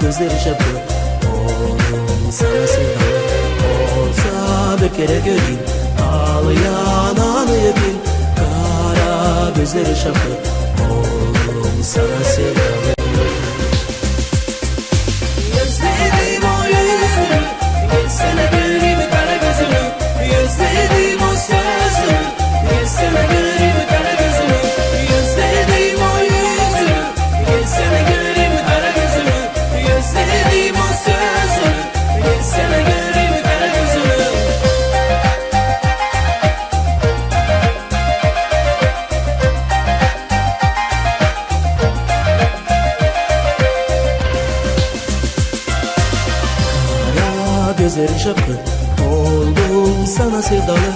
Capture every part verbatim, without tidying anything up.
gözleri şapkı, oolum sana sevdalı. Olsa bir kerä göreyim, aalayan ananı öpeyim. Kara gözleri şapkı, oolum sana sevdalı. Özledim o üzünü, gelsene göreyim kara gözünü. Özledim o sözünü, gelsene göreyim kara gözünü. Özledim o üzünü, gelsene göreyim kara gözünü. Özledim o sözünü, gelsene göreyim kara gözünü. Kara gözleri şapkı, oldum sana sevdalı.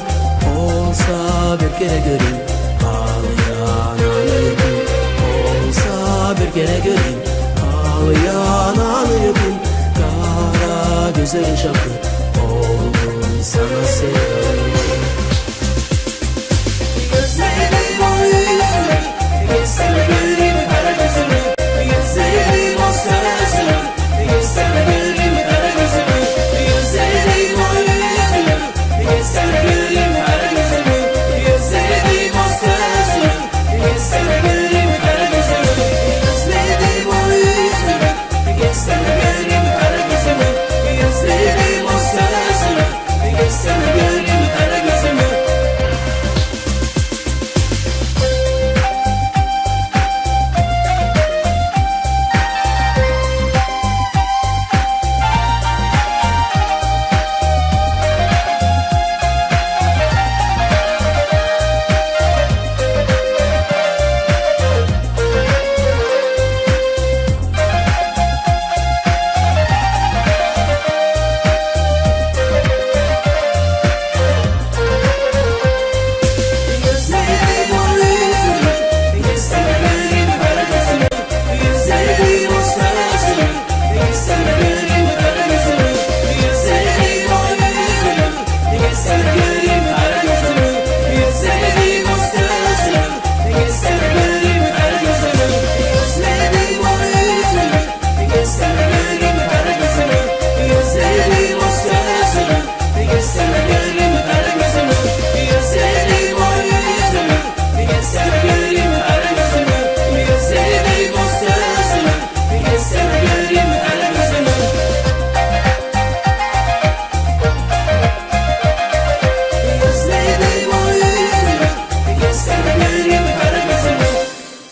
Olsa bir kerä göreyim, aalayan ananı öpeyim. Olsa bir kerä göreyim, aalayan ananı öpeyim. Kara gözleri şapkı, oldum sana sevdalı. Özledim o üzünü, gelsene göreyim